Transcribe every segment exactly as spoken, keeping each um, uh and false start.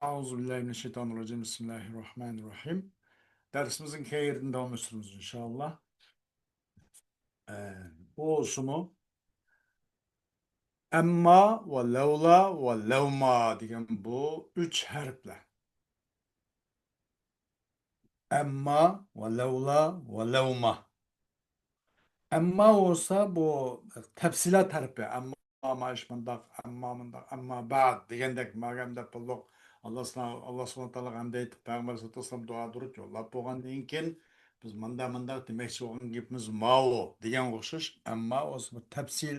أعوذ بالله من الشيطان الرجيم. بسم الله الرحمن الرحيم. دەرسىمىزنىڭ كەينىدىن داۋاملاشتۇرىمىز، ئىنشائاللا. ئە، بۇ شۇمۇ؟ ئەمما ۋە لەۋلا ۋە لەۋما دېگەن بۇ ئۈچ ھەرپلەر. ئەمما ۋە لەۋلا ۋە لەۋما. ئەمما بولسا بۇ تەپسىلات ھەرپى. ئەمما مانا شۇ مۇنداق، ئەمما مۇنداق، ئەمما بەئد دېگەندەك، ماگەمدە پۇللۇق ئاللا سۇبھانە، ئاللا سۇبھانە تائالاغا ھەمدە ئېيتىپ، پەيغەمبەر ئەلەيھىسسالام دۇئا دۇرۇت يوللاپ بولغاندىن كېيىن، بىز مۇنداق، مۇنداق دېمەكچى بولغان گېپىمىز ماۋۇ دېگەنگە ئوخشاش. ئەمما بولسا بۇ تەپسىل،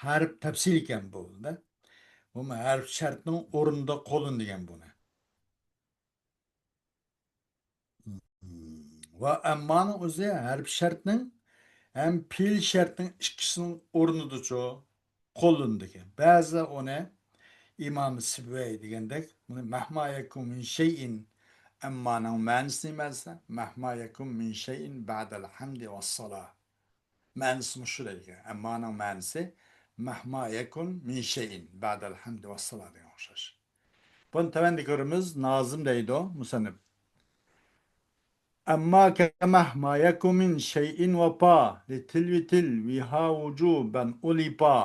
ھەرپ تەپسىل ئىكەن بۇ، دە. بۇمۇ ھەرپ شەرتنىڭ ئورنىدا قوللىنىدىكەن بۇنى. ۋە ئەممانىڭ ئۆزى ھەرپ شەرتنىڭ ھەم پېئىل شەرتنىڭ ئىككىسىنىڭ ئورنىدىچۇ قوللىنىدىكەن. بەزىلەر ئۇنى ئىمام سىبۋەي دېگەندەك، بۇنى مەھما يەكۇن مىن شەيئىن، ئەممانىڭ مەنىسى نېمە دېسە، مەھما يەكۇن مىن شەيئىن بەئدەل ھەمدى ۋەسسالا. مەنىسى مۇشۇ دەيدىكەن. ئەممانىڭ مەنىسى مەھما يەكۇن مىن شەيئىن بەئدەل ھەمدى ۋەسسالا دېگەن ئوخشاش. بۇنى تۆۋەندە كۆرىمىز. نازىم دەيدۇ، مۇسەننىپ. أما كمهما يك من شيء وبا لتلو تلوها وجوبا ألفا،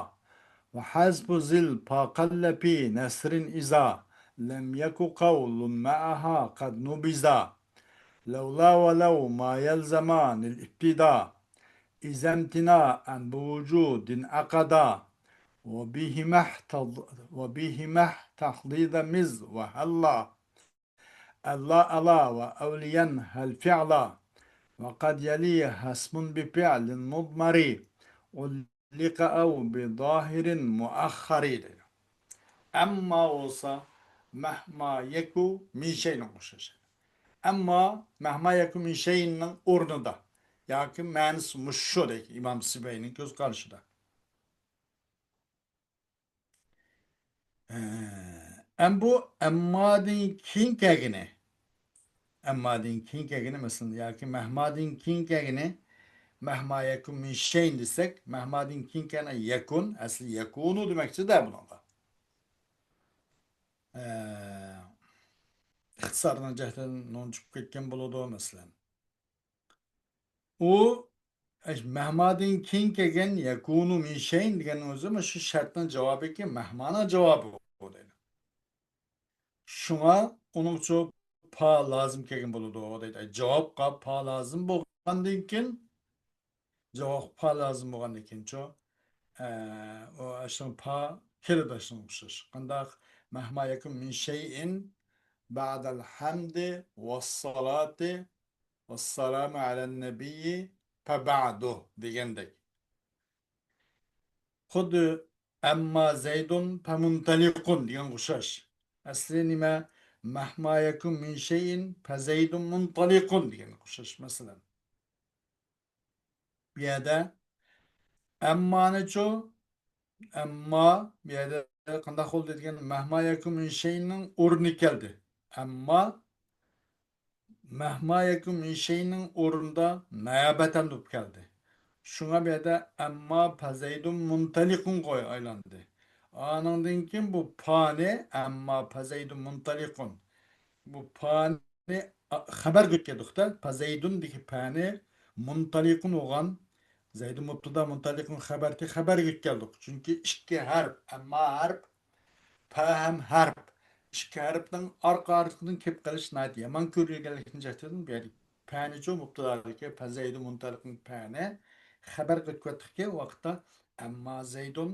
وحذف ذي البا قل في نثر إذا لم يك قول معها قد نبذا. لولا ولو ما يلزمان الابتداء إذا امتناعا بوجود عقدا، وبهما احتض-، وبهما تحضيض مذ وهلا، ألا ألا وأوليا هل فعلا، وقد يليها اسم بفعل مضمر علق أو بظاهر مؤخر دەيدۇ. ئەمما بولسا مەھما يەكۇ مىن شەيئىنىڭ ئوخشاش. ئەمما مەھما يەكۇ مىن شەيئىنىڭ ئورنىدا ياكى مەنىسى مۇشۇ دەيدۇ ئىمام سىبەينىڭ كۆز قارىشىدا. ئەم بۇ ئەممادىن كېيىن كەلگىنى. ئەممادىن كېيىن كەلگىنى، مەسىلەن، ياكى مەھمادىن كېيىن كەلگىنى، مەھما يەكۇن مىن شەيئىن دېسەك، مەھمادىن كېيىن كەلگەن يەكۇن، ئەسلى يەكۇنۇ دېمەكچىدە بۇنىڭغا. ئە، ئىختىسارنىڭ جەھەتتىن نون چىقىپ كەتكەن بولىدۇ، مەسىلەن. ئۇ، ئەش-، مەھمادىن كېيىن كەلگەن يەكۇنۇ مىن شەيئىن دېگەننىڭ ئۆزى مۇشۇ شەرتنىڭ جاۋابىكى، مەھمانىڭ جاۋابى بۇ دەيدۇ. شۇڭا ئۇنىڭ ئۈچۈن پا لازىم كەلگەن بولىدۇ دەيدۇ. جاۋابقا پا لازىم بولغاندىن كېيىن، جاۋابقا پا لازىم بولغاندىن كېيىنچۇ، ئە، ئۇ ئاشۇنىڭ پا كېلىدۇ، ئاشۇنىڭ ئوخشاش. قانداق؟ مەھما يەكۇن مىن شەيئىن بەئدەل ھەمدى ۋەسسالاتى ۋەسسالامى ئەلەن نەبىيي پەبەئدۇ دېگەندەك. خۇددى ئەمما زەيدۇن پەمۇنتەلىقۇن دېگەنگە ئوخشاش. ئەسلى نېمە؟ مەھما يەكۇن مىن شەيئىن پەزەيدۇن مۇنتەلىقۇن دېگەنگە ئوخشاش، مەسىلەن. بۇ يەردە ئەممانىچۇ، ئەمما بۇ يەردە قانداق بولدى دېگەن، مەھما يەكۇن مىن شەيئىننىڭ ئورنى كەلدى. ئەمما مەھما يەكۇن مىن شەيئىننىڭ ئورنىدا نايابەتەن بولۇپ كەلدى. شۇڭا بۇ يەردە ئەمما پەزەيدۇن مۇنتەلىقۇنغا ئايلاندى. ئانىڭدىن كېيىن بۇ پانى ئەمما پەزەيدۇن مۇنتەلىقۇن. بۇ پانى ئا-، خەبەرگە ئۆتكەندۇق-تە. پەزەيدۇندىكى پەنى مۇنتەلىقۇن بولغان. زەيدۇن مۇبتىدا، مۇنتەلىقۇن خەبەردىكى خەبەرگە ئۆتكەندۇق. چۈنكى ئىككى ھەرپ، ئەمما ھەرپ، پە ھەم ھەرپ. ئىككى ھەرپنىڭ ئارقا-ئارقىدىن كېلىپ قېلىشى ناھايىتى يامان كۆرۈلگەنلىكىنىڭ جەھىتىدىن بۇ يەردە پەنىچۇ مۇبتىدادىكى پەزەيدۇ مۇنتەلىقۇن پەنى خەبەرگە ئۆتۈپ كەتتۇقكى ۋاقىتتا ئەمما زەيدۇن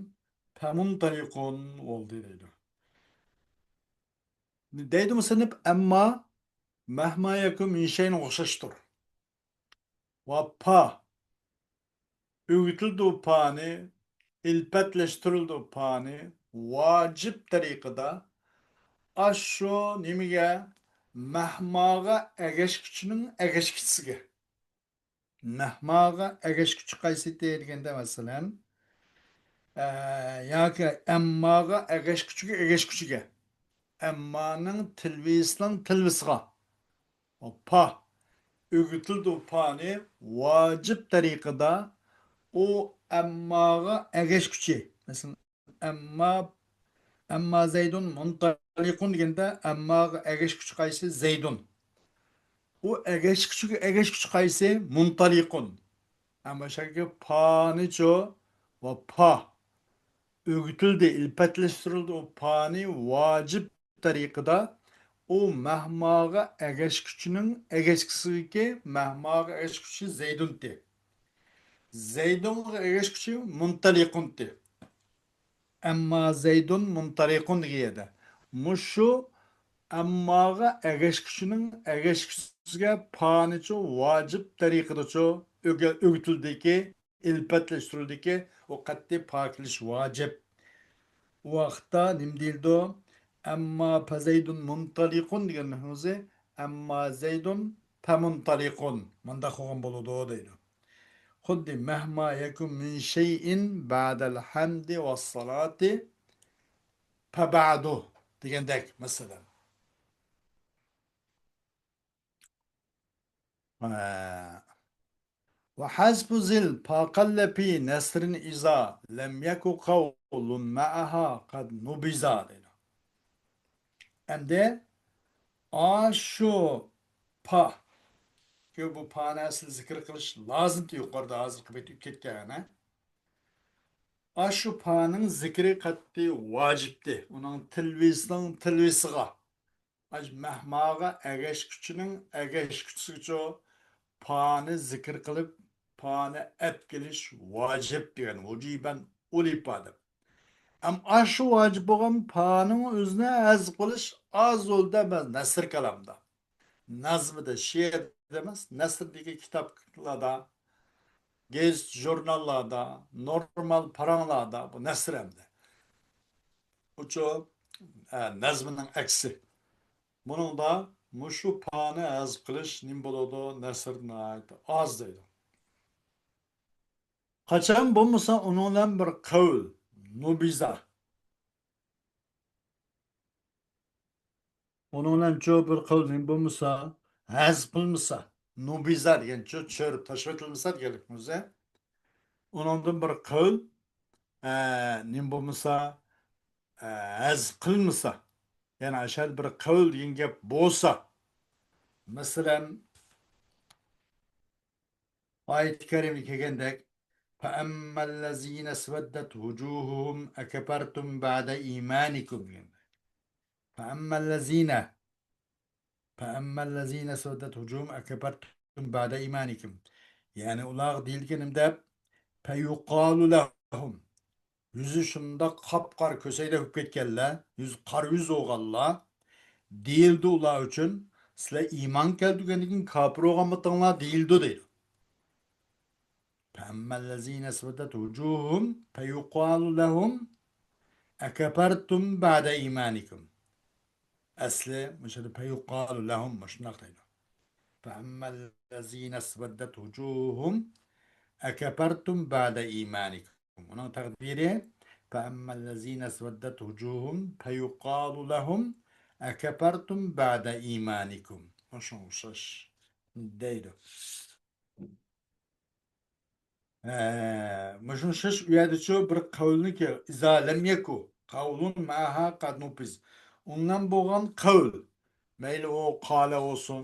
پەمۇنتەلىقۇن بولدى دەيدۇ. دەيدۇ مۇسەننىپ، ئەمما مەھما يەكۇن مىن شەيئىنغا ئوخشاشتۇر. ۋە پا. ئۆگىتىلىدۇ پانى، ئىلپەتلەشتۈرۈلىدۇ پانى، ۋاجىپ تەرىقىدە ئاشۇ نېمىگە؟ مەھماغا ئەگەشكۈچىنىڭ ئەگەشكۈچىسىگە. مەھماغا ئەگەشكۈچى قايسى دېگەندە، مەسىلەن، ئە، ياكى ئەمماغا ئەگەشكۈچىگە ئەگەشكۈچىگە. ئەممانىڭ تىلۋىسىنىڭ تىلۋىسىغا. پا. ئۆگىتىلىدۇ پانى ۋاجىپ تەرىقىدە ئۇ ئەمماغا ئەگەشكۈچى. مەسىلەن، ئەمما، ئەمما زەيدۇن مۇنتەلىقۇن. مۇنتەلىقۇن دېگەندە، ئەمماغا ئەگەشكۈچى قايسى؟ زەيدۇن. ئۇ ئەگەشكۈچىگە ئەگەشكۈچى قايسى؟ مۇنتەلىقۇن. ئەمما شەكىلدىكى پانىچۇ ۋە پا ئۆگىتىلدى، ئىلپەتلەشتۈرۈلدى. ئۇ پانى ۋاجىپ تەرىقىدە ئۇ مەھماغا ئەگەشكۈچىنىڭ ئەگەشكۈچىسىكى، مەھماغا ئەگەشكۈچى زەيدۇنتى. زەيدۇنغا ئەگەشكۈچى مۇنتەلىقۇنتى. ئەمما زەيدۇن مۇنتەلىقۇن دېگەن يەردە مۇشۇ ئەمماغا ئەگەشكۈچىنىڭ ئەگەشكۈچىسىگە پانىچۇ ۋاجىپ تەرىقىدىچۇ ئۆگە-، ئۆگىتىلدىكى، ئىلپەتلەشتۈرۈلدىكى، ئۇ قەتئىي پا كېلىش ۋاجىپ. ئۇ ۋاقىتتا نېمە دېيىلىدۇ؟ ئەمما پەزەيدۇن مۇنتەلىقۇن دېگەن لەفزى، ئەمما زەيدۇن پەمۇنتەلىقۇن. مۇنداق قىلغان بولىدۇ دەيدۇ. خۇددى مەھما يەكۇن مىن شەيئىن بەدەل ھەمدى ۋەسسالاتى پەبەدۇ دېگەندەك، مەسىلەن. ھە. ۋە ھەزفۇ زىل پاقەللە پى نەسرىن ئىزا لەم يەكۇ قەۋلۇن مەئەھا قەد نۇبىزا دەيدۇ. ئەمدى ئاشۇ پا، كۆ بۇ پانى ئەسلى زىكىر قىلىش لازىمتى يۇقىرىدا ھازىرقى بەيت ئۆتۈپ كەتكەن. ئاشۇ پانىڭ زىكرى قەتئىي ۋاجىپتى. ئۇنىڭ تىلۋىسىنىڭ تىلۋىسىغا، ئاش-، مەھماغا ئەگەشكۈچىنىڭ ئەگەشكۈچىسىگىچۇ پانى زىكىر قىلىپ، پانى ئەپ كېلىش ۋاجىپ دېگەن، ۋۇجۇبەن ئۇلىپا دەپ. ئەم ئاشۇ ۋاجىپ بولغان پانىڭ ئۆزىنى ھەزىپ قىلىش ئاز بولدى ئەمەس نەسر كالامدا. نەزمىدە، شېئىردا ئەمەس، نەسردىكى كىتابلاردا، گېزىت، ژۇرناللاردا، نورمال پاراڭلاردا بۇ نەسر ئەمدى. ئۇچۇ، ئە، نەزمىنىڭ ئەكسى. بۇنىڭدا مۇشۇ پانى ھەزىپ قىلىش نېمە بولىدۇ؟ نەسر ناھايىتى ئاز دەيدۇ. قاچان بولمىسا ئۇنىڭ بىلەن بىر قەۋل، نۇبىزا. ئۇنىڭ بىلەن چۇ بىر قەۋل نېمە بولمىسا، ھەزىپ قىلمىسا، نۇبىزا دېگەن چۇ چۆرۈپ تاشلىۋېتىلمىسا دېگەنلىكىمىز. ئۇنىڭدىن بىر قەۋل، ئە، نېمە بولمىسا، ئە، ھەزىپ قىلمىسا. يەنى ئاشۇ بىر قەۋل دېگەن گەپ بولسا. مەسىلەن، ئايەتى كەرىمدە كەلگەندەك، فەئەممەل لەزىنە ئەسۋەددەت ۋۇجۇھۇھۇم ئەكەپەرتۇم بەئدە ئىمانىكۇم دېگەندەك. فەئەممەل لەزىنە، فەئەممەل لەزىنە ئەسۋەددەت ۋۇجۇھۇم ئەكەپەرتۇم بەئدە ئىمانىكۇم. يەنى ئۇلارغا دېيىلگىنىم دەپ، فەيۇقالۇ لەھۇم. يۈزى شۇنداق قاپقارا كۆسەيدەك بولۇپ كەتكەنلەر، يۈزى قارا يۈز بولغانلار، دېيىلدى ئۇلار ئۈچۈن، سىلەر ئىمان كەلتۈرگەندىن كېيىن كاپىر بولغانمىتىڭلار دېيىلدى دەيدۇ. فەئەممەللەزىنە ئەسۋەدەت ۋۇجۇھۇم فەيۇقالۇ لەھۇم ئەكەپەرتۇم بەئدە ئىمانىكۇم. ئەسلى مۇشۇ يەردە فەيۇقالۇ لەھۇم مۇشۇنداق دەيدۇ. فەئەممەللەزىنە ئەسۋەدەت ۋۇجۇھۇم ئەكەپەرتۇم بەئدە ئىمانىكۇم. ئۇنىڭ تەقدىرى، فەئەممەللەزىنە ئەسۋەددەت ۋۇجۇھۇم فەيۇقالۇ لەھۇم ئەكەپەرتۇم بەئدە ئىمانىكۇم. مۇشۇنىڭغا ئوخشاش دەيدۇ. ھە، مۇشۇنىڭغا ئوخشاش ئۇ يەردىچۇ بىر قەۋلنىكى، ئىزا لەم يەكۇ قەۋلۇن مەئەھا قەد نۇبىز. ئۇنىڭ بىلەن بولغان قەۋل، مەيلى ئۇ قالە بولسۇن،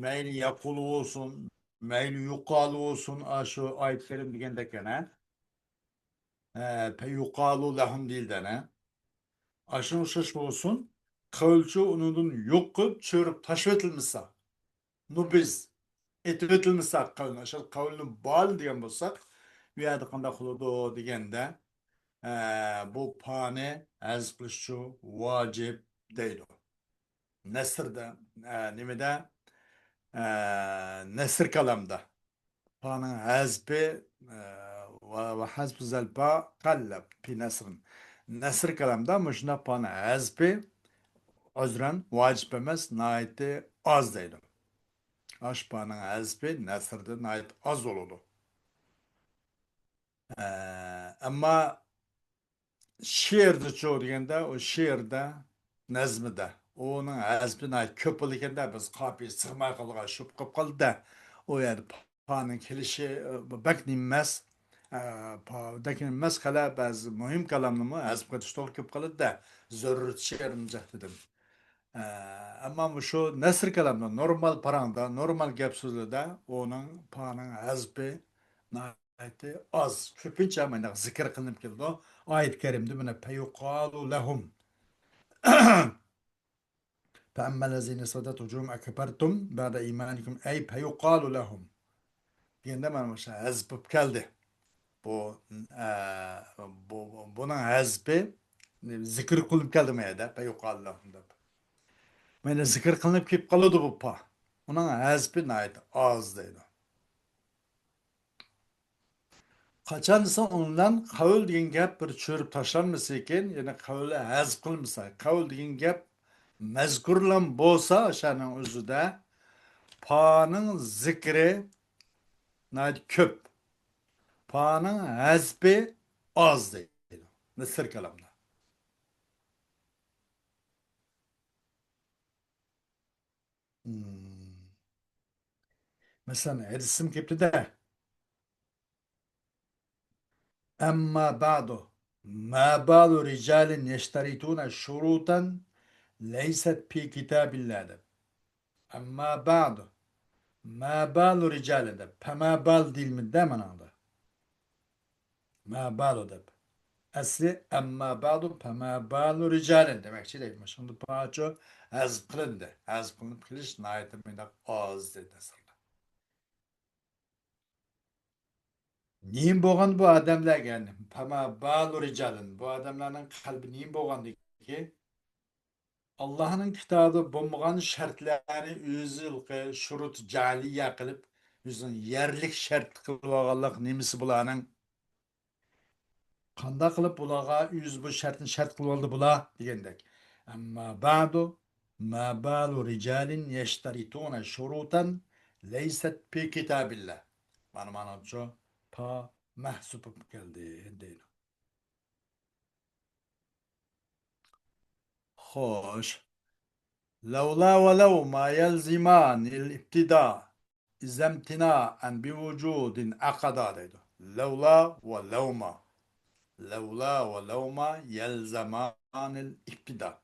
مەيلى يەقۇلۇ بولسۇن، مەيلى يۇقالۇ بولسۇن، ئاشۇ ئايەت كەرىم دېگەندەك يەنە. ھە، پەيۇقالۇ لەھۇم دېيىلدى ئەنە. ئاشۇنىڭغا ئوخشاش بولسۇن، قەۋلچۇ ئۇنىڭدىن يوق قىلىپ، چۆرۈپ تاشلىۋېتىلمىسا، نۇبىز، ئېتىۋېتىلمىسا قەۋلنى، ئاشۇ قەۋلنى بال دېگەن بولساق، بۇ يەردە قانداق قىلىدۇ دېگەندە، ئە، بۇ پانى ھەزىپ قىلىشچۇ ۋاجىپ دەيدۇ. نەسردە، ئە، نېمىدە، ئە، نەسر كالامدا. پانىڭ ھەزپى، ئە، ۋە، ۋە ھەزپۇ زەلپا قەللە پى نەسرىن. نەسر كالامدا مۇشۇنداق پانىڭ ھەزپى ئۆزرەن ۋاجىپ ئەمەس، ناھايىتى ئاز دەيدۇ. ئاشۇ پانىڭ ھەزپى نەسردە ناھايىتى ئاز بولىدۇ. ئە، ئەمما شېئىردىچۇ دېگەندە، ئۇ شېئىردا، نەزمىدە ئۇنىڭ ھەزپى ناھايىتى كۆپ بولىدىكەندە، بىز قاپىيە سىغماي قالغان شۇ قىلىپ قالدى-دە. ئۇ يەردە پانىڭ كېلىشى، ئە، بەك نېمە ئەمەس. ئە، پا-، بەك نېمە ئەمەس، خېلى بەزى مۇھىم كالامنىمۇ ھەزپ قىلىش توغرا كېلىپ قالىدۇ-دە. زۆرۈرىيەت شېئىرىنى جەھدىدىن. ئە، ئەمما مۇشۇ نەسر كالامدا، نورمال پاراڭدا، نورمال گەپ سۆزلەردە ئۇنىڭ پانىڭ ھەزپى ناھايىتى ئاز. كۆپىنچە مۇنداق زىكىر قىلىنىپ كېلىدۇ. ئايەت كەرىمدە مانا، فيقال لهم. فأما الذين اسودت وجوههم أكفرتم بعد إيمانكم، أي فيقال لهم دېگەندە، مانا مۇشۇ ھەزپ بولۇپ كەلدى. بۇ، ئە، بۇ، بۇنىڭ ھەزپى زىكىر قىلىنىپ كەلدى ما يەردە، فيقال لهم دەپ. مانا زىكىر قىلىنىپ كېلىپ قالىدۇ بۇ پا. ئۇنىڭ ھەزپى ناھايىتى ئاز دەيدۇ. قاچان دېسە، ئۇنىڭ بىلەن قەۋل دېگەن گەپ بىر چۆرۈپ تاشلانمىسىكىن، يەنى قەۋل ھەزپ قىلمىسا، قەۋل دېگەن گەپ مەزكۇرلام بولسا، شەنىڭ ئۆزىدە پانىڭ زىكرى ناھايىتى كۆپ، پانىڭ ھەزپى ئاز دەيدۇ نەسر كالامدا. مم. مەسىلەن، ھەدىسىم كېلىپتۇ-دە. أما بعد، ما بال رجال يشترطون شروطا ليست في كتاب الله دەپ. أما بعد، ما بال رجال دەپ. فما بال دېيىلمىدى-دە ماناڭدا. ما بال دەپ. ئەسلى أما بعد فما بال رجال دېمەكچى دەيدۇ. شۇنداق پاچو ھەزپ قىلىندى. ھەزپ قىلىنىپ كېلىش ناھايىتى مۇنداق ئاز دەيدۇ نەسردا. نېمە بولغان بۇ ئادەملەرگە؟ فما بال رجال. بۇ ئادەملەرنىڭ قەلبى نېمە بولغاندىكى؟ ئاللاھنىڭ كىتابىدا بولمىغان شەرتلەرنى ئۆزى ھېلىقى شۇرۇت جەئلىيە قىلىپ، ئۆزىنىڭ يەرلىك شەرت قىلىپ ئالغانلىق نېمىسى بۇلارنىڭ؟ قانداق قىلىپ بۇلارغا ئۆزى بۇ شەرتنى شەرت قىلىپ ئالدى بۇلار دېگەندەك. أما بعد، ما بال رجال يشترطون شروطا ليست في كتاب الله. مانا، مانا شۇ پا مەھزۇپ بولۇپ كەلدى دەيدۇ. خوش. لولا ولو ما يلزمان الابتداء إذا امتناعا بوجود عقدا دەيدۇ. لولا ولو ما. لولا ولو ما يلزمان الابتداء.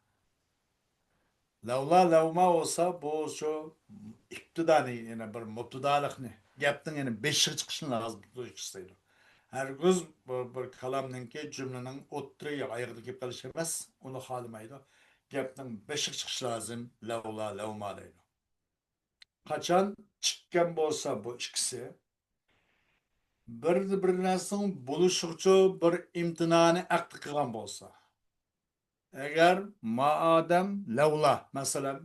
لولا لو ما بولسا، بۇ شۇ ئىپتىدانى، يەنى بىر مۇپتىدالىقنى، گەپنىڭ يەنە بېشىغا چىقىشىنى لازىم تۇتۇش دەيدۇ. ھەرگىز بىر، بىر كالامنىڭكى، جۈملىنىڭ ئوتتۇرا ئايىغىدا كېلىپ قېلىشى ئەمەس، ئۇنى خالىمايدۇ. گەپنىڭ بېشىغا چىقىشى لازىم، لولا لو ما دەيدۇ. قاچان چىققان بولسا بۇ ئىككىسى، بىر، بىر نەرسىنىڭ بولۇشىغىچە بىر ئىمتىنانى ئەقىد قىلغان بولسا. ئەگەر ما ئادەم لەۋلا، مەسىلەن،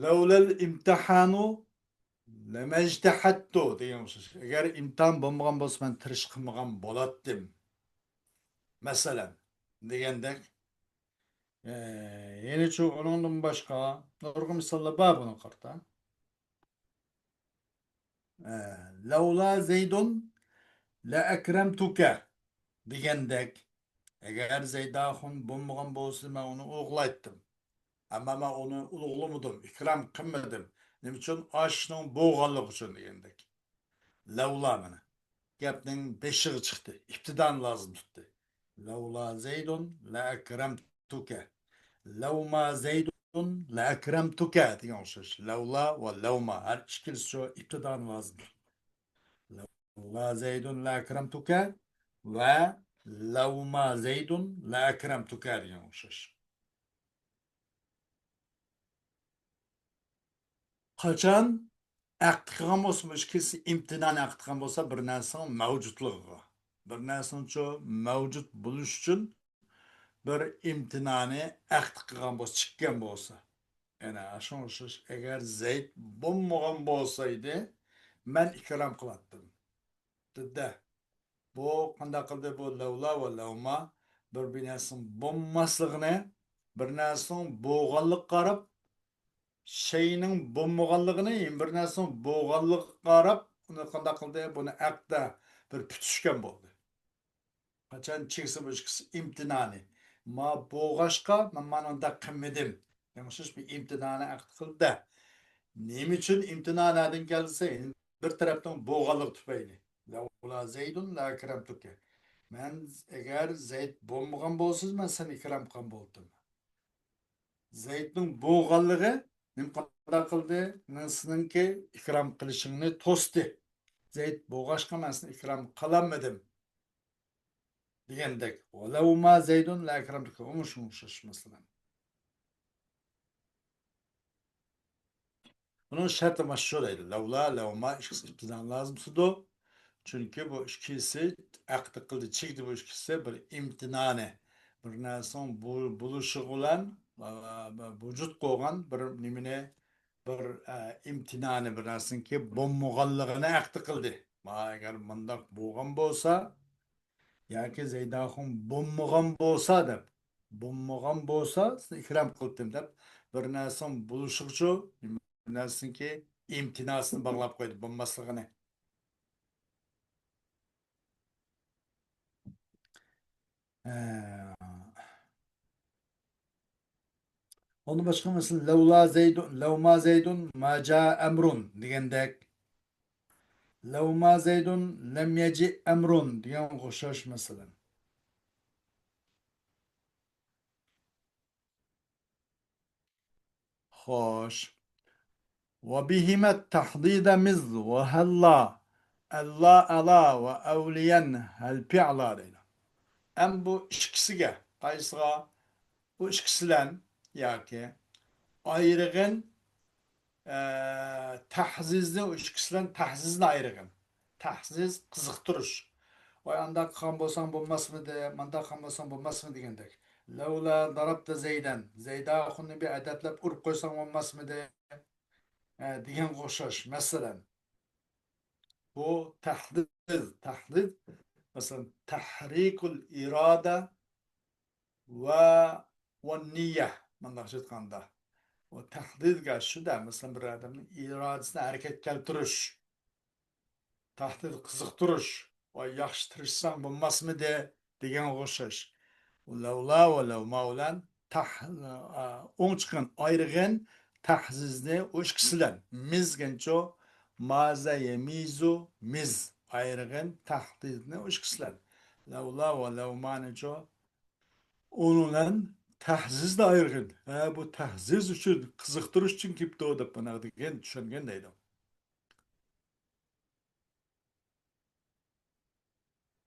لەۋلەل ئىمتىھانۇ لەمەجتەھەتتۇ دېگەن ئوخشاش. ئەگەر ئىمتىھان بولمىغان بولسا، مەن تىرىشىپ قىلمىغان بولاتتىم. مەسىلەن، دېگەندەك. ئە، يەنىچۇ ئۇنىڭدىن باشقا نۇرغۇن مىساللار بار بۇنىڭغا قارىتا. ئە، لەۋلا زەيدۇن لەئەكرەمتۇكە دېگەندەك، ئەگەر زەيد ئاخۇن بولمىغان بولسا، مەن ئۇنى ئۇلۇغلايتتىم. ئەمما مەن ئۇنى ئۇلۇغلىمىدىم، ئىكرام قىلمىدىم. نېمە ئۈچۈن؟ ئاشۇنىڭ بولغانلىقى ئۈچۈن دېگەندەك. لەۋلا مانا گەپنىڭ بېشىغا چىقتى، ئىپتىدانى لازىم تۇتتى. لەۋلا زەيدۇن لەئەكرەمتۇكە. لەۋما زەيدۇن لەئەكرەمتۇكە دېگەن ئوخشاش. لەۋلا ۋە لەۋما ھەر ئىككىلىسى شۇ ئىپتىدانى لازىم تۇتتى. لەۋلا زەيدۇن لەئەكرەمتۇكە ۋە لەۋما زەيدۇن لەئەكرەمتۇكە دېگەن ئوخشاش. قاچان ئەقىد قىلغان بولسا، مۇشۇ ئىككىلىسى ئىمتىنانى ئەقىد قىلغان بولسا، بىر نەرسىنىڭ مەۋجۇتلۇقىغا، بىر نەرسىنىڭچۇ مەۋجۇت بولۇش ئۈچۈن بىر ئىمتىنانى ئەقىد قىلغان بولسا، چىققان بولسا، يەنە شۇڭا ئوخشاش، ئەگەر زەيد بولمىغان بولسا ئىدى، مەن ئىكرام قىلاتتىم. دېدى. بۇ قانداق قىلدى؟ بۇ لەۋلا ۋە لەۋما بىر، بىر نەرسىنىڭ بولماسلىقىنى، بىر نەرسىنىڭ بولغانلىقىغا قاراپ، شەيئىنىڭ بولمىغانلىقىنى، بىر نەرسىنىڭ بولغانلىقىغا قاراپ، ئۇنى قانداق قىلدى؟ بۇنى ئەقىدتە بىر پۈتۈشكەن بولدى. قاچان چىقسا بۇ ئىككىسى ئىمتىنانى. ما بولغاچقا، مەن مانا ئۇنداق قىلمىدىم. يەنى ئوخشاش بىر ئىمتىنانى ئەقىد قىلدى. نېمە ئۈچۈن ئىمتىنا نەدىن كەلدى دېسە، بىر تەرەپنىڭ بولغانلىقى تۈپەيلى. لەۋلا زەيدۇن لەئەكرەمتۇكە. مەن ئەگەر زەيد بولمىغان بولسىز، مەن سېنى ئىكرام قىلغان بولاتتىم. زەيدنىڭ بولغانلىقى نېمە قانداق قىلدى؟ مەن سېنىڭكى ئىكرام قىلىشىڭنى توستى. زەيد بولغاچقا، مەن سېنى ئىكرام قىلالمىدىم دېگەندەك. ۋەلەۋما زەيدۇن لەئەكرەمتۇكە. ئۇمۇ شۇڭا ئوخشاش مەسىلە. بۇنىڭ شەرتى مانا شۇ دەيدۇ. لەۋلا، لەۋما ئىككىسى ئىمتىنان لازىم تۇتىدۇ. چۈنكى بۇ ئىككىسى ئەقدى قىلدى، چىگدى بۇ ئىككىسى بىر ئىمتىنانى. بىر نەرسىنىڭ بۇ-، بولۇشى بىلەن، ئا، ۋۇجۇد قىلغان بىر نېمىنى، بىر، ئا، ئىمتىنانى، بىر نەرسىنىڭكى بولمىغانلىقىنى ئەقدى قىلدى. ما، ئەگەر مۇنداق بولغان بولسا، ياكى زەيداخۇن بولمىغان بولسا دەپ، بولمىغان بولسا، سىزنى ئىكرام قىلدىم دەپ، بىر نەرسىنىڭ بولۇشىغىچۇ، بىر نەرسىنىڭكى ئىمتىناسىنى باغلاپ قويدى، بولماسلىقىنى. ھە. ئۇندىن باشقا مەسىلەن، لەۋلا زەيدۇن، لەۋما زەيدۇن ما جا ئەمرۇن دېگەندەك. لەۋما زەيدۇن لەم يەجىئ ئەمرۇن دېگەنگە ئوخشاش مەسىلەن. خوش. وبهما التحضيض مز وهلا، ئەللا، ئەلا ۋە ئەۋلىيەن ھەل پىئلا دەيدۇ. ئەم بۇ ئىككىسىگە، قايسىغا؟ بۇ ئىككىسىلەن ياكى ئايرىغىن، ئە، تەھزىزنى، ئۇ ئىككىسىلەن تەھزىزنى ئايرىغىن. تەھزىز، قىزىقتۇرۇش. ۋاي، ئانداق قىلغان بولساڭ بولماسمىدى، مانداق قىلغان بولساڭ بولماسمىدى دېگەندەك. لەۋلا دارابتا زەيدەن، زەيداخۇننى بىر ئەدەپلەپ ئۇرۇپ قويساڭ بولماسمىدى؟ ئە، دېگەنگە ئوخشاش. مەسىلەن، بۇ تەھدىد، تەھدىد، مەسىلەن، تەھرىكۇل ئىرادە ۋە، ۋە نىيە، مۇنداقچە ئېيتقاندا. ئۇ تەھدىدگە شۇ-دە، مەسىلەن، بىر ئادەمنىڭ ئىرادىسىنى ھەرىكەتكە كەلتۈرۈش، تەھدىد، قىزىقتۇرۇش، ۋاي، ياخشى تىرىشساڭ بولماسمىدى؟ دېگەنگە ئوخشاش. لەۋلا ۋە لەۋما بىلەن تەھ-، ئوڭ چىققان ئايرىغىن تەھزىزنى ئۇ ئىككىسى بىلەن. مىز دېگەنچۇ، مازە يەمىزۇ، مىز، ئايرىغىن تەھزىزنى ئۇ ئىككىسى بىلەن. لەۋلا ۋە لەۋمانىچۇ، ئۇنىڭ بىلەن تەھزىزنى ئايرىغىن. ھە، بۇ تەھزىز ئۈچۈن، قىزىقتۇرۇش ئۈچۈن كېلىپتۇ دەپ مانا دېگەن، چۈشەنگەن دەيدۇ.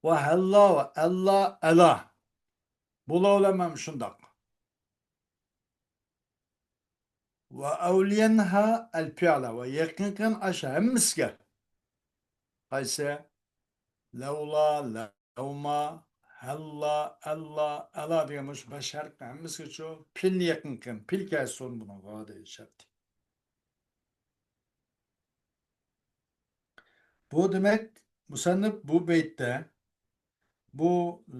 ۋە ھەللا ۋە ئەللا ئەلا. بۇلار بىلەن مەن شۇنداق. ۋە ئەۋلىيەنھا ئەل پىئلا. ۋە يېقىنقى ئاشۇ ھەممىسىگە. قايسى؟ لەۋلا، لەۋما، ھەللا، ئەللا، ئەلا دېگەن مۇشۇ بەش ھەرپنىڭ ھەممىسىگىچۇ پېئىلنى يېقىن قىلغىن. پېئىل كەلسۇن بۇنىڭغا دەيدۇ شەرتى. بۇ دېمەك، مۇسەننىپ بۇ بەيتتە بۇ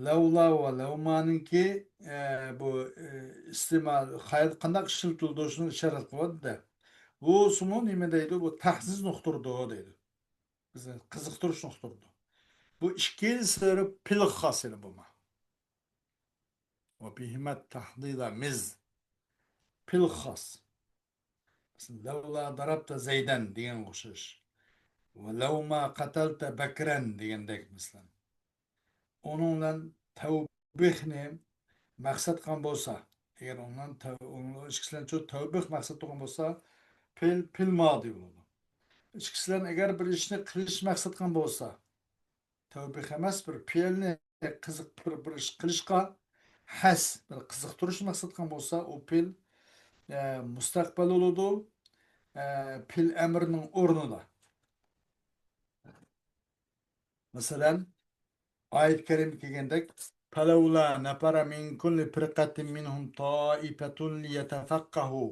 لەۋلا ۋە لەۋمانىڭكى، ئە، بۇ، ئە، ئىستېمال، قايدا، قانداق ئىشلىتىلىدۇ، شۇنى ئىشارەت قىلىۋاتىدۇ. بۇ سۇمۇ نېمە دەيدۇ؟ بۇ تەھزىزنى ئۇقتۇرىدۇ دەيدۇ. بىز قىزىقتۇرۇشنى ئۇقتۇرىدۇ. بۇ ئىككىلىسى پېئىلغا خاس يەنە بۇمۇ. ۋە بىھىمە تەھدىدا مىز. پېئىلغا خاس. مەسىلەن، لەۋلا دارابتا زەيدەن دېگەنگە ئوخشاش. ۋە لەۋما قەتەلتە بەكرەن دېگەندەك، مەسىلەن. ئۇنىڭ بىلەن تەۋبىخنى مەقسەت قىلغان بولسا، ئەگەر ئۇنىڭ تەۋ-، ئۇنىڭ ئىككىسى بىلەن شۇ تەۋبىخ مەقسەت قىلغان بولسا، پېئىل، پېئىل مادى بولىدۇ. ئىككىسى بىلەن ئەگەر بىر ئىشنى قىلىش مەقسەت قىلغان بولسا، تەۋبىخ ئەمەس، بىر پېئىلنى قىزىق-، بىر، بىر ئىش قىلىشقا ھەس، بىر قىزىقتۇرۇشنى مەقسەت قىلغان بولسا، ئۇ پېئىل، ئە، مۇستەقبەل بولىدۇ، ئە، پېئىل ئەمرىنىڭ ئورنىدا. مەسىلەن، ئايەت كەرىمە كەلگەندەك، فەلەۋلا نەفەرە مىن كۇللى فىرقەتىن مىنھۇم تائىپەتۇن لىيەتەفەققەھۇ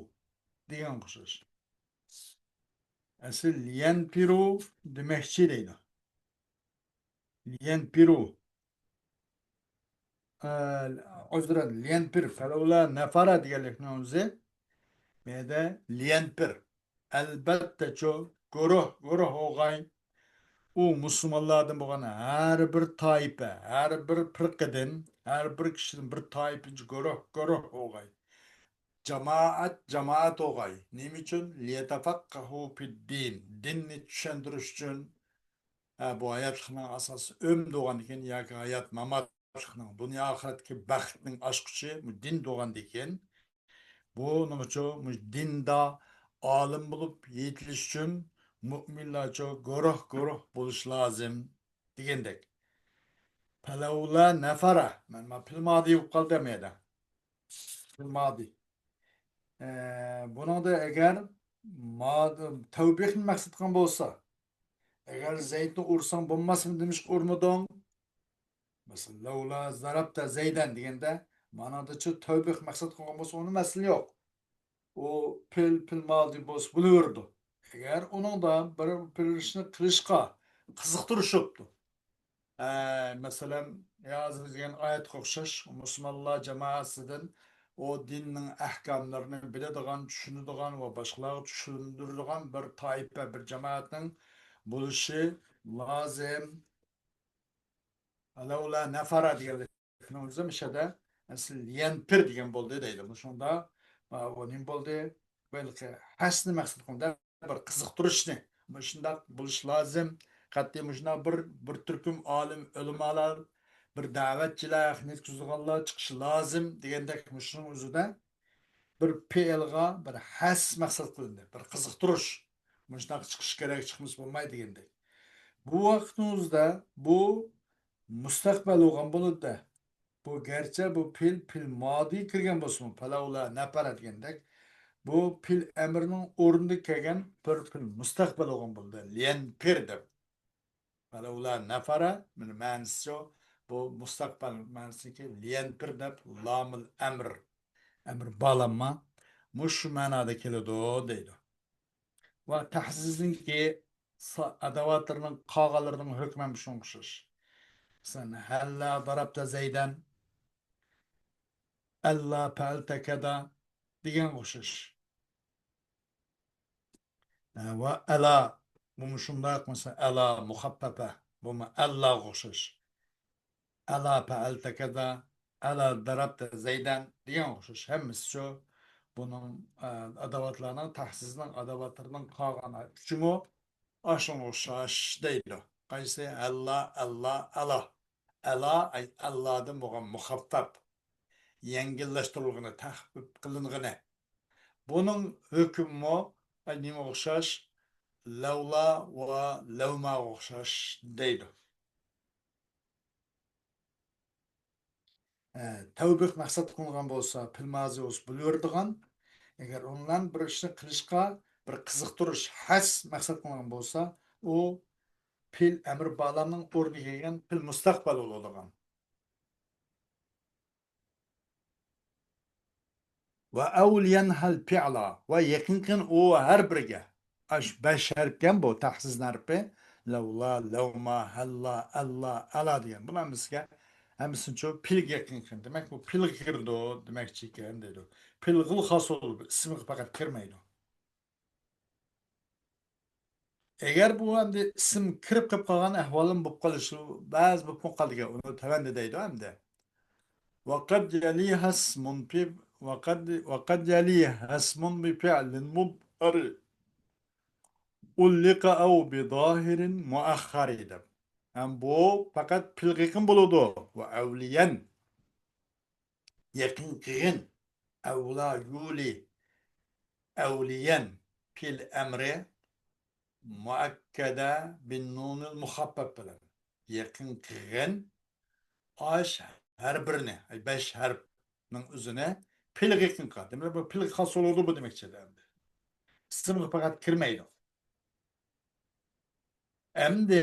دېگەنگە ئوخشاش. ئەسلى لىيەنپىرۇ دېمەكچى دەيدۇ. لىيەنپىرۇ. ئە، ئۆزرە، لىيەنپىر، فەلەۋلا نەفەرە دېگەنلىكنىڭ ئۆزى. بۇ يەردە لىيەنپىر. ئەلبەتتە چۇ، گۇرۇھ، گۇرۇھ بولغاي. ئۇ مۇسۇلمانلاردىن بولغان ھەر بىر تائىپە، ھەر بىر پىرقىدىن، ھەر بىر كىشىدىن بىر تائىپە، گۇرۇھ، گۇرۇھ بولغاي. جامائەت، جامائەت بولغاي. نېمە ئۈچۈن؟ لىيەتەفەققەھۇ فىددىن. دىننى چۈشەندۈرۈش ئۈچۈن. ھە، بۇ ھاياتلىقنىڭ ئاساسىي ئۈمىدى بولغاندىكىن ياكى ھايات ماماتلىقنىڭ، دۇنيا ئاخىرەتتىكى بەختنىڭ ئاچقۇچى بۇ دىن بولغاندىكىن، بۇنىڭ ئۈچۈن مۇشۇ دىندا ئالىم بولۇپ يېتىلىش ئۈچۈن مۆمىنلەرچۇ گۇرۇھ-گۇرۇھ بولۇش لازىم دېگەندەك. پەلەۋلا نەفەرە. مەن ما پىل مادى بولۇپ قالدى ئەمەيدە. پىل مادى. ئە، بۇنىڭدا ئەگەر ما-، تەۋبىخنى مەقسەت قىلغان بولسا، ئەگەر زەيدنى ئۇرساڭ بولماسمۇ، نېمىشقا ئۇرمىدىڭ؟ مەسىلەن، لەۋلا زەرەبتە زەيدەن دېگەندە، مانادىچۇ تەۋبىخ مەقسەت قىلغان بولسا، ئۇنىڭ مەسىلە يوق. ئۇ پىل، پىل مادى بولسا بولۇۋېرىدۇ. ئەگەر ئۇنىڭدا بىر، بىر ئىشنى قىلىشقا قىزىقتۇرۇش بوپتۇ. ئە، مەسىلەن، ھازىر دېگەن ئايەتكە ئوخشاش، مۇسۇلمانلار جامائەسىدىن ئۇ دىننىڭ ئەھكاملىرىنى بىلىدىغان، چۈشىنىدىغان ۋە باشقىلارغا چۈشەندۈرىدىغان بىر تائىپە، بىر جامائەتنىڭ بولۇشى لازىم. لەۋلا نەفەرە دېگەنلىكنىڭ ئۆزى مۇشۇ يەردە ئەسلى ليەنپىر دېگەن بولدى دەيدۇ. مۇشۇندا، ئا، بۇ نېمە بولدى؟ بەلكى ھەسسىنى مەقسەت قىلغان بىر قىزىقتۇرۇشنى، مۇشۇنداق بولۇش لازىم. قەتئىي مۇشۇنداق بىر، بىر تۈركۈم ئالىم، ئۆلىمالار بىر دەۋەتچىلەر، ئەھمىيەت كۆرسىتىدىغانلار چىقىشى لازىم دېگەندەك مۇشۇنىڭ ئۆزىدە بىر پېئىلغا بىر ھەس مەقسەت قىلىندى، بىر قىزىقتۇرۇش. مۇشۇنداق چىقىش كېرەك، چىقمىسا بولمايدۇ دېگەندەك. بۇ ۋاقىتنىڭ ئۆزىدە بۇ مۇستەقبەل بولغان بولىدۇ. بۇ گەرچە بۇ پېئىل، پېئىل مادى كىرگەن بولسىمۇ، پەلەۋلا نەپەرە دېگەندەك، بۇ پېئىل ئەمرىنىڭ ئورنىدا كەلگەن بىر پېئىل مۇستەقبەل بولغان بولىدۇ. لينفر دەپ. فەلەۋلا نەفەرە، مانا مەنىسى شۇ. بۇ مۇستەقبەل مەنىسىدىكى ليەنفىر دەپ لامىل ئەمر، ئەمر بالامما مۇشۇ مەنادا كېلىدۇ دەيدۇ. ۋە تەھزىزنىڭكى سا-، ئەدەۋاتلىرىنىڭ قالغانلىرىنىڭ ھۆكمى ھەم شۇنىڭغا ئوخشاش. مەسىلەن، ھەللا دەرەبتە زەيدەن، ئەللا پەئەلتە كەدا دېگەنگە ئوخشاش. ئە، ۋە ئەلا، بۇمۇ شۇنداق، مەسىلەن، ئەلا مۇخەپپەپە، بۇمۇ ئەللاغا ئوخشاش. ئەلا پەئەلتە كەزا، ئەلا دەرەبتە زەيدەن دېگەنگە ئوخشاش. ھەممىسى شۇ. بۇنىڭ، ئە، ئاداۋاتلارنىڭ، تەھسىسنىڭ ئاداۋاتلىرىنىڭ قالغان ئۈچىمۇ ئاشۇنىڭغا ئوخشاش دەيدۇ. قايسى؟ ئەللا، ئەللا، ئەلا. ئەلا، ئەي، ئەللادىن بولغان مۇخەففەپ، يەڭگىللەشتۈرۈلگىنى، تەخپىپ قىلىنغىنى. بۇنىڭ ھۆكمىمۇ، ئەي، نېمىگە ئوخشاش؟ لەۋلا ۋە لەۋماغا ئوخشاش دەيدۇ. ئە، تەۋبىخ مەقسەت قىلىنغان بولسا، پېئىل مازى بولسا بولۇۋېرىدىغان. ئەگەر ئۇنىڭ بىلەن بىر ئىشنى قىلىشقا بىر قىزىقتۇرۇش، ھەس مەقسەت قىلىنغان بولسا، ئۇ پېئىل ئەمر بالامنىڭ ئورنىغا كەلگەن پېئىل مۇستەقبەل بولىدىغان. ۋە ئەۋلىيەن ھەل پىئلا. ۋە يېقىن قىلغىن ئۇ ھەر بىرىگە. ئاش بەش ھەرپكەن بۇ تەھسىس ھەرپى. لەۋلا، لەۋما، ھەللا، ئەللا، ئەلا دېگەن. بۇلار ھەممىسىگە، ھەممىسىنىچۇ پېئىلگە يېقىن قىلغىن. دېمەك، بۇ پېئىلگە كىرىدۇ دېمەكچى ئىكەن دەيدۇ. پېئىلغىلا خاس بولىدۇ، ئىسىمغا پەقەت كىرمەيدۇ. ئەگەر بۇ ئەمدى ئىسىم كىرىپ قېلىپ قالغان ئەھۋالىمۇ بولۇپ قالىشى بەزى بولۇپمۇ قالىدىكەن، ئۇنى تۆۋەندە دەيدۇ ئەمدى. وقد يليها اسم في، وقد، وقد يليها اسم بفعل مضمر علق أو بظاهر مؤخر دەپ. ھەم بۇ پەقەت پېئىلغا يېقىن بولىدۇ. ۋە ئەۋلىيەن. يېقىن قىلغىن. ئەۋلا يۇلى. ئەۋلىيەن. پېئىل ئەمرى مۇئەككەدە بىننۇنىل مۇخەپفەپ بىلەن. يېقىن قىلغىن. ئاش ھەر بىرىنى، ئەي، بەش ھەرپنىڭ ئۆزىنى پېئىلغا يېقىن قىلغان. دېمەك، بۇ پېئىلغا خاس بولىدۇ بۇ دېمەكچى ئەمدى. ئىسىمغا پەقەت كىرمەيدۇ. ئەمدى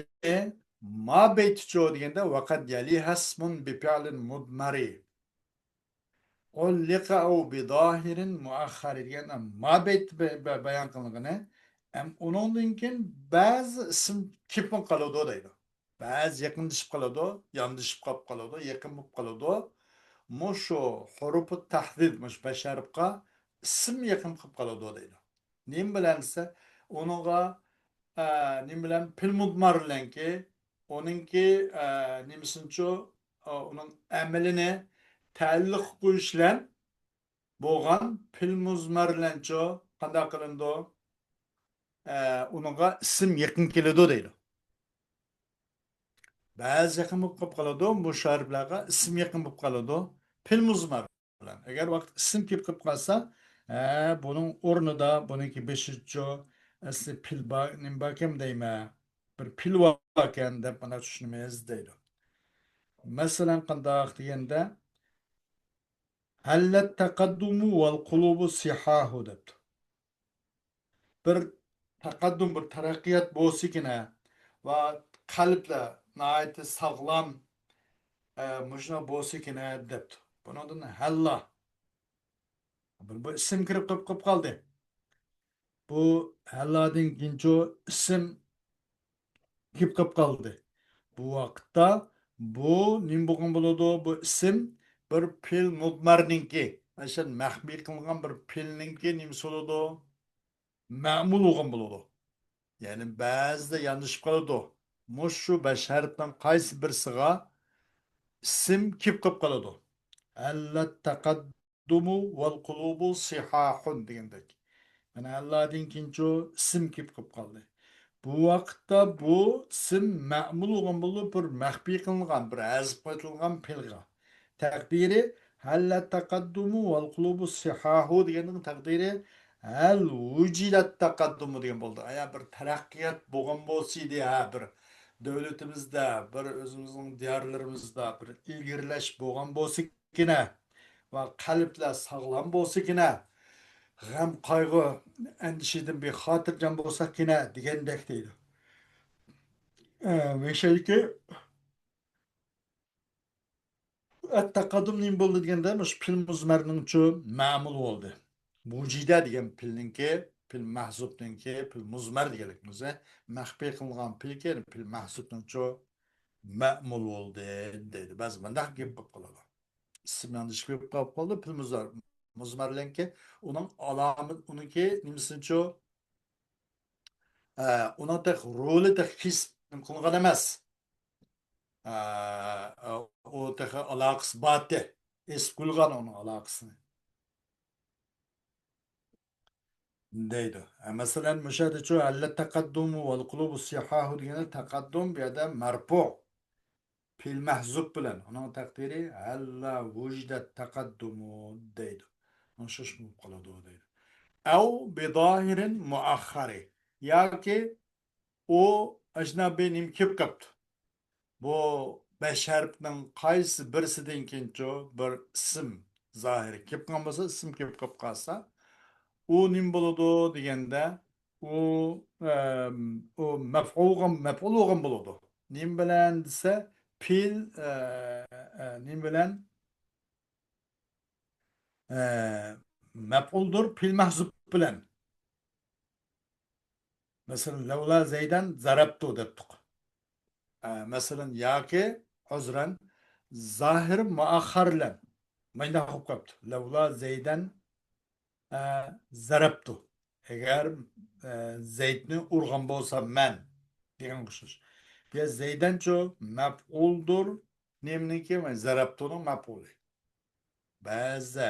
ما بەيتىچۇ دېگەندە، ۋەقەد يەلىھە ئىسمۇن بىپىئلىن مۇدمەرى. ئۇللىقە ئەۋ بىزاھىرىن مۇئەخخەرى دېگەن ما بەيت بە-، بە-، بايان قىلىنغىنى. ھەم ئۇنىڭدىن كېيىن بەزى ئىسىم كېلىپمۇ قالىدۇ دەيدۇ. بەزى يېقىنلىشىپ قالىدۇ، ياندىشىپ قاپ قالىدۇ، يېقىن بولۇپ قالىدۇ. مۇشۇ ھۇرۇپۇ تەھدىد، مۇشۇ بەش ھەرپقا ئىسىم يېقىن قىلىپ قالىدۇ دەيدۇ. نېمە بىلەن دېسە، ئۇنىڭغا، ئە، نېمە بىلەن؟ پېئىل مۇدمار بىلەنكى، ئۇنىڭكى، ئە، نېمىسىنچۇ، ئە، ئۇنىڭ ئەمىلىنى تەئەللۇق قويۇش بىلەن بولغان پېئىل مۇزمەر بىلەنچۇ قانداق قىلىنىدۇ؟ ئە، ئۇنىڭغا ئىسىم يېقىن كېلىدۇ دەيدۇ. بەزى يېقىن بولۇپ قېلىپ قالىدۇ، مۇشۇ ھەرپلەرگە ئىسىم يېقىن بولۇپ قالىدۇ. پېئىل مۇزمەر بىلەن. ئەگەر ۋاقىت ئىسىم كېلىپ قېلىپ قالسا، ھە، بۇنىڭ ئورنىدا بۇنىڭكى بېشىچۇ، ئەسلى پىل بار، نېمە باركەن دەيمەن، بىر پىل باركەن دەپ مانا چۈشىنىمىز دەيدۇ. مەسىلەن، قانداق دېگەندە، ھەللەت تەقەددۇمۇ ۋەل قۇلۇبۇ سىھاھۇ دەپتۇ. بىر تەقەددۇم، بىر تەرەققىيات بولسىكىنە ۋە قەلبلەر ناھايىتى ساغلام، ئە، مۇشۇنداق بولسىكىنە دەپتۇ. بۇنىڭدىن ھەللا. بىر، بۇ ئىسىم كىرىپ قېلىپ قالدى. بۇ ھەللادىن كېيىنچۇ ئىسىم كېلىپ قېلىپ قالدى. بۇ ۋاقىتتا بۇ نېمە بولغان بولىدۇ؟ بۇ ئىسىم بىر پېئىل مۇزمەرنىڭكى، مەسىلەن، مەخپىي قىلىنغان بىر پېئىلنىڭكى نېمىسى بولىدۇ؟ مەمۇل بولغان بولىدۇ. يەنى بەزىدە ياندىشىپ قالىدۇ. مۇشۇ بەش ھەرپنىڭ قايسى بىرسىغا ئىسىم كېلىپ قېلىپ قالىدۇ. ھەللەت تەقەددۇمۇ ۋەل قۇلۇبۇ سىھاھۇن دېگەندەك. مانا ھەللادىن كېيىنچۇ ئىسىم كېلىپ قېلىپ قالدى. بۇ ۋاقىتتا بۇ ئىسىم مەمۇل بولغان بولىدۇ، بىر مەخپىي قىلىنغان، بىر ھەزىپ قىلىنغان پېئىلغا. تەقدىرى ھەللەت تەقەددۇمۇ ۋەل قۇلۇبۇ سىھاھۇ دېگەننىڭ تەقدىرى ھەل ۋۇجىدەت تەقەددۇمۇ دېگەن بولدى. ئايا بىر تەرەققىيات بولغان بولسىدى، ھە، بىر دۆلىتىمىزدە، بىر ئۆزىمىزنىڭ دىيارلىرىمىزدا بىر ئىلگىرىلەش بولغان بولسىكىنە ۋە قەلبلەر ساغلام بولسىكىنە، غەم، قايغۇ، ئەندىشىدىن بىخاتىرجەم بولساقكىنە دېگەندەك دەيدۇ. ئە، ۋە شەيكى ئەت تەقەددۇم نېمە بولدى دېگەندە، مۇشۇ پېئىل مۇزمەرنىڭچۇ مەمۇل بولدى. مۇجىدە دېگەن پېئىلنىڭكى، پېئىل مەھزۇبنىڭكى، پېئىل مۇزمەر دېگەنلىكىمىز، مەخپىي قىلىنغان پېئىلكى، يەنى پېئىل مەھزۇبنىڭچۇ مەمۇل بولدى دەيدۇ. بەزى مۇنداق گەپ بولۇپ قالىدۇ. ئىسىم ياندىشىپ قېلىپ قالىدۇ. پېئىل مۇزمەر، مۇزمەرلەنكى ئۇنىڭ ئالامىتى، ئۇنىڭكى نېمىسىنىچۇ، ئە، ئۇنىڭ تېخى رولى تېخى كەسىپ قىلغان ئەمەس. ئە، ئۇ تېخى ئالاقىسى بارتى. ئېسىپ قويغان ئۇنىڭ ئالاقىسىنى. دەيدۇ. ھە، مەسىلەن، مۇشۇ يەردىچۇ، ھەللەت تەقەددۇمۇ ۋەل قۇلۇبۇ سىھاھۇ دېگەندە تەقەددۇم بۇ يەردە مەرپۇ. پېئىل مەھزۇب بىلەن. ئۇنىڭ تەقدىرى ھەللا ۋۇجدەت تەقەددۇمۇ دەيدۇ. مۇشۇ بولۇپ قالىدۇ دەيدۇ. ئەۋ بىزاھىرىن مۇئەخخەرى. ياكى ئۇ ئەجنەبىي نېمە كېلىپ قاپتۇ. بۇ بەش ھەرپنىڭ قايسى بىرسىدىن كېيىنچۇ بىر ئىسىم زاھىر كېلىپ قالغان بولسا، ئىسىم كېلىپ قاپ قالسا، ئۇ نېمە بولىدۇ دېگەندە، ئۇ، ئەم، ئۇ مەپئۇل بولغان، مەپئۇل بولغان بولىدۇ. نېمە بىلەن دېسە، پېئىل، ئە، ئە، نېمە بىلەن؟ ئە، مەپئۇلدۇر، پېئىل مەھزۇب بىلەن. مەسىلەن، لەۋلا زەيدەن زەرەبتۇ دەپتۇق. ئە، مەسىلەن، ياكى، ئۆزرەن، زاھىر مۇئەخخەر بىلەن. مانداق بولۇپ قاپتۇ. لەۋلا زەيدەن، ئە، زەرەبتۇ. ئەگەر، ئە، زەيدنى ئۇرغان بولسام مەن دېگەنگە ئوخشاش. بۇ يەر زەيدەنچۇ مەپئۇلدۇر. نېمىنىڭكى؟ زەرەبتۇنىڭ مەپئۇلى. بەزىدە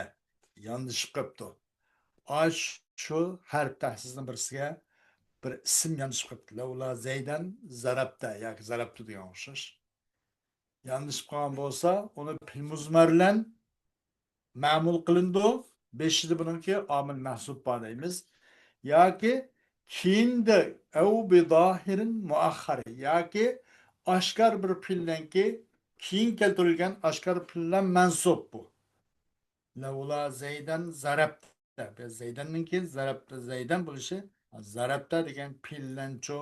ياندىشىپ قېپتۇ. ئاشۇ ھەرپ تەھسىسنىڭ بىرسىگە بىر ئىسىم ياندىشىپ قېپتۇ. لەۋلا زەيدەن زەرەبتە ياكى زەرەبتۇ دېگەن ئوخشاش. ياندىشىپ قالغان بولسا، ئۇنى پېئىل مۇزمەر بىلەن مەمۇل قىلىنىدۇ. بېشىدا بۇنىڭكى ئامىل مەھزۇب بار دەيمىز. ياكى كېيىندە ئەۋ بىزاھىرىن مۇئەخخەر. ياكى ئاشكار بىر پېئىلنىڭكى كېيىن كەلتۈرۈلگەن ئاشكار پېئىل بىلەن مەنسۇب بۇ. لەۋلا زەيدەن زەرەبتە. زەيدەننىڭكى زەرەبتە، زەيدەن بولۇشى، زەرەبتە دېگەن پېئىل بىلەنچۇ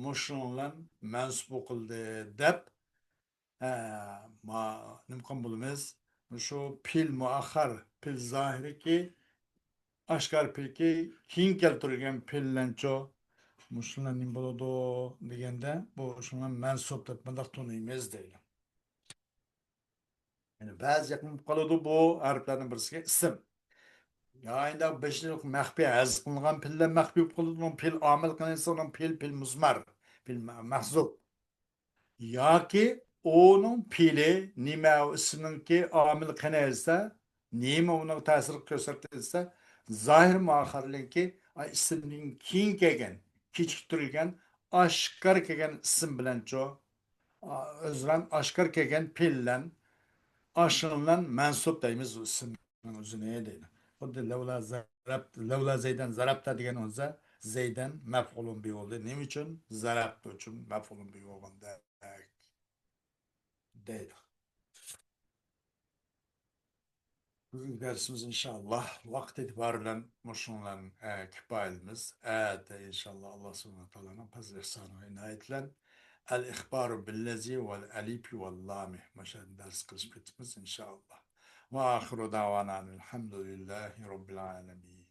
مۇشۇنىڭ بىلەن مەنسۇب قىلدى دەپ، ھە، ما، نېمە قىلغان بولىمىز؟ مۇشۇ پېئىل مۇئەخخەر، پېئىل زاھىركى، ئاشكار پېئىلكى، كېيىن كەلتۈرۈلگەن پېئىل بىلەنچۇ مۇشۇلار نېمە بولىدۇ دېگەندە، بۇ شۇنىڭ مەنسۇب دەپ مۇنداق تونۇيمىز دەيدۇ. يەنى بەزى يېقىن بولۇپ قالىدۇ بۇ ھەرپلەرنىڭ بىرسىگە ئىسىم. يا ئەمدى بېشىدا مەخپىي ھەزىپ قىلىنغان پېئىل بىلەن مەخپىي بولۇپ قالىدۇ. ئۇنىڭ پېئىل ئامىل قىلىنسا، ئۇنىڭ پېئىل، پېئىل مۇزمەر، پېئىل مە-، مەھزۇب. ياكى ئۇنىڭ پېئىلى نېمە، ئۇ ئىسىمنىڭكى ئامىلى قېنى دېسە، نېمە ئۇنىڭغا تەسىر كۆرسەتتى دېسە، زاھىر مۇئەخخەرلىكى، ئا، ئىسىمدىن كېيىن كەلگەن، كېچىكتۈرۈلگەن، ئاشكار كەلگەن ئىسىم بىلەنچۇ، ئا، ئۆزرەن ئاشكار كەلگەن پېئىل بىلەن، ئاشۇنىڭ بىلەن مەنسۇب دەيمىز ئۇ ئىسىمنىڭ ئۆزىنى دەيدۇ. خۇددى لەۋلا زەرەبتە، لەۋلا زەيدەن زەرەبتە دېگەن بولسا، زەيدەن مەپئۇلۇن بى بولدى. نېمە ئۈچۈن؟ زەرەبتە ئۈچۈن مەپئۇلۇن بى بولغاندەك دەيدۇ. بۈگۈنكى دەرسىمىز ئىنشاللا ۋاقىت ئېتىبارى بىلەن مۇشۇنىڭ بىلەن، ئە، كۇپايىلىمىز. ئەتە ئىنشاللا ئاللا سۇبھانەھۇ ۋە تائالانىڭ پەزلى ئېھسانى ۋە ئىنايىتى بىلەن ئەل ئىخبارۇ بىللەزى ۋەل ئەلىپى ۋەل لامى مۇشۇ يەردە دەرس قىلىشىپ كېتىمىز ئىنشاللا. ۋە ئاخىرۇ دەۋانا ئەنىل ھەمدۇلىللاھى رەببىل ئالەمىن.